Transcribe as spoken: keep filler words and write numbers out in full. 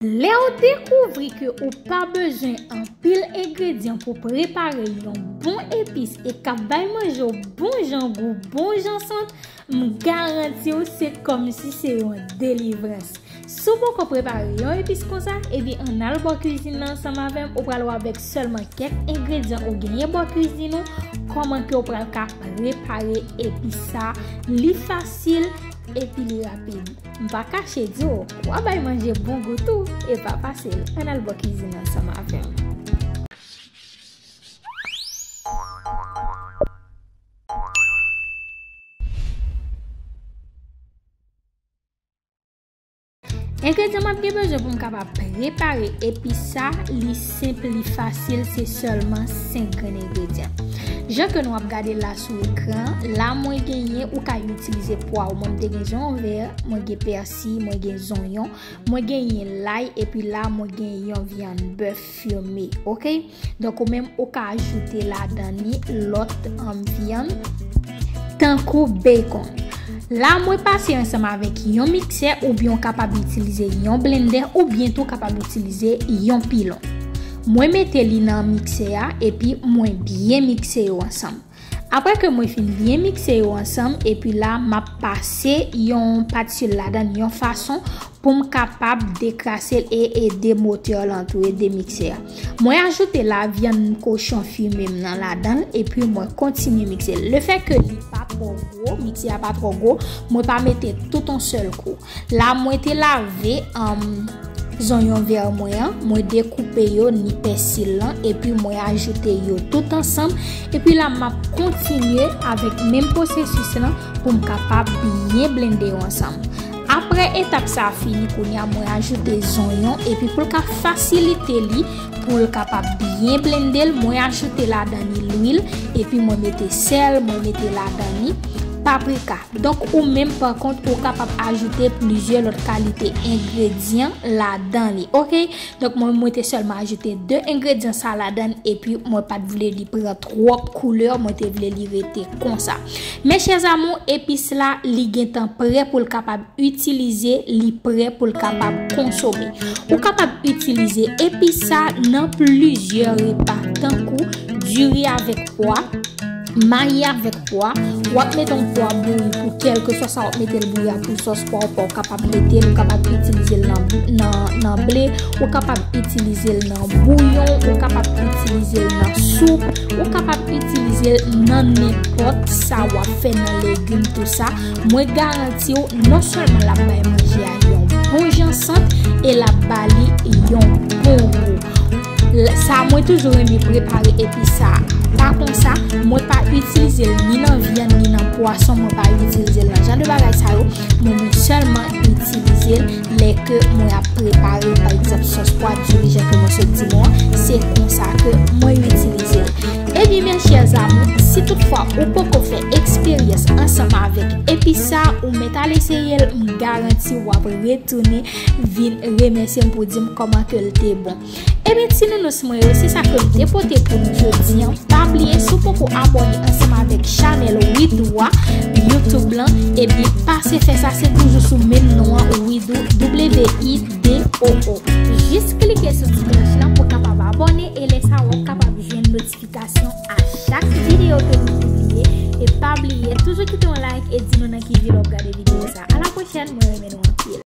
Lè w dekouvri ke ou pa bezwen anpil engredyan pou prepare yon bon epis e k ap bay manje w bon jan gou, bon jan sant, m garanti w se kòmsi se yon delivrans. Si w poko prepare yon epis konsa, ebyen ann al bò kizin nan ansanm avè m, ou pral wè avèk sèlman kèk engredyan ou genyen bò kizin ou, kòman ke w pral ka prepare epis sa, li fasil epi li rapid. M pa kache di w, w a bay manje bon gou tou, e pa pase l, ann al bò kizin ansanm avè m. Engredyan m ap gen bezwen pou m kapab prepare epis sa, li senp, li fasil, se sèlman senk grenn engredyan. Jan ke nou ap gade la sou ekran, la mwen genyen, ou ka itilize pwa ou, mwen m te gen zonyon vè, mwen gen pèsi, mwen gen zonyon, mwen genyen lay, epi la mwen gen yon vyann bèf fime, oke? Donk ou menm ou ka ajoute ladan li lòt, um, vyann, tankou bacon. La mwen pase ansanm avèk yon miksè oubyen ou kapab itilize yon blendè oubyen tou kapab itilize yon pilon. Mwen mete li nan miksè a epi mwen byen mikse yo ansanm. Apre ke mwen fin byen mikse yo ansanm, epi la m ap pase yon patisye ladan yon fason pou m kapab dekrase l e ede motè l antou, ede miksè a. Mwen ajoute la vyann kochon fime m nan ladan l, epi mwen kontinye mikse l. Lefètke li pa twò gwo, miksè a pa twò gwo, mwen pa mete tout yon sèl kou. La mwen te lave, um, zonyon vè mwen an, mwen dekoupe yo, ni pèsi lan, epi mwen ajoute yo tout ansanm, epi la m ap kontinye avèk menm pwosesis lan pou m kapab byen blende yo ansanm. Apre etap sa a fini, kounye a mwen ajoute zonyon, epi pou l ka fasilite li, pou l kapab byen blende l, mwen ajoute ladan li lwil, epi mwen mete sèl, mwen mete ladan li paprika. Donk, ou menm, pa kont, ou kapab ajoute plizyè lòt kalite engredyan ladan li, oke? Donk, mwen, mwen te sèlman ajoute de engredyan sa ladan, epi mwen pa t vle li pran twòp koulè, mwen te vle li rete konsa. Mes chers amours, epis la, li gentan prè pou l kapab itilize, li prè pou l kapab konsome. Ou kapab itilize epis sa nan plizyè repa, tankou diri avèk pwa, mayi avèk pwa, w ap mete yon pwa bouyi pou kèlkeswa sa w ap mete l bouyi a, pou sòs pwa ou pa, ou kapab mete l, ou kapab itilize l nan, nan, nan ble, ou kapab itilize l nan bouyon, ou kapab itilize l nan soup, ou kapab itilize l nan nenpòt sa w ap fè nan legim, tou sa. Mwen garanti w, non sèlman l ap bay manje a yon bon jan sant, e l ap ba li yon bon gou. L-, sa mwen toujou renmen prepare epis sa. Pa konsa, mwen pa itilize l ni nan vyann, ni nan pwason, mwen pa itilize l nan jan de bagay sa yo, men mwen sèlman itilize l lè ke mwen ap prepare, pa egzanp, sòs pwa diri, jan ke mwen sot di nou an, se konsa ke mwen itilize l. Ebyen, mes chers amours, si toutfwa ou poko fè eksperyans ansanm avèk epis sa, ou mèt al eseye l, m garanti w ap retounen vin remèsye m pou di m kòman ke l te bon. Ebyen, ti nounous mwen yo, se sa ke m te pote pou nou jodi an. Pa bliye, si w poko abòne ansanm avèk chanèl Widoo a, YouTube lan, ebyen, pase fè sa, se toujou sou menm non an, Widoo, W I D O O. Jis klike sou ti klòch lan pou w kapab abòne, e lè sa a, w ap kapab jwenn notifikasyon a chak videyo ke nou pibliye. E pa bliye, toujou kite yon like e di nou nan ki vil w ap gade videyo sa. A la pwochèn, mwen renmen nou anpil.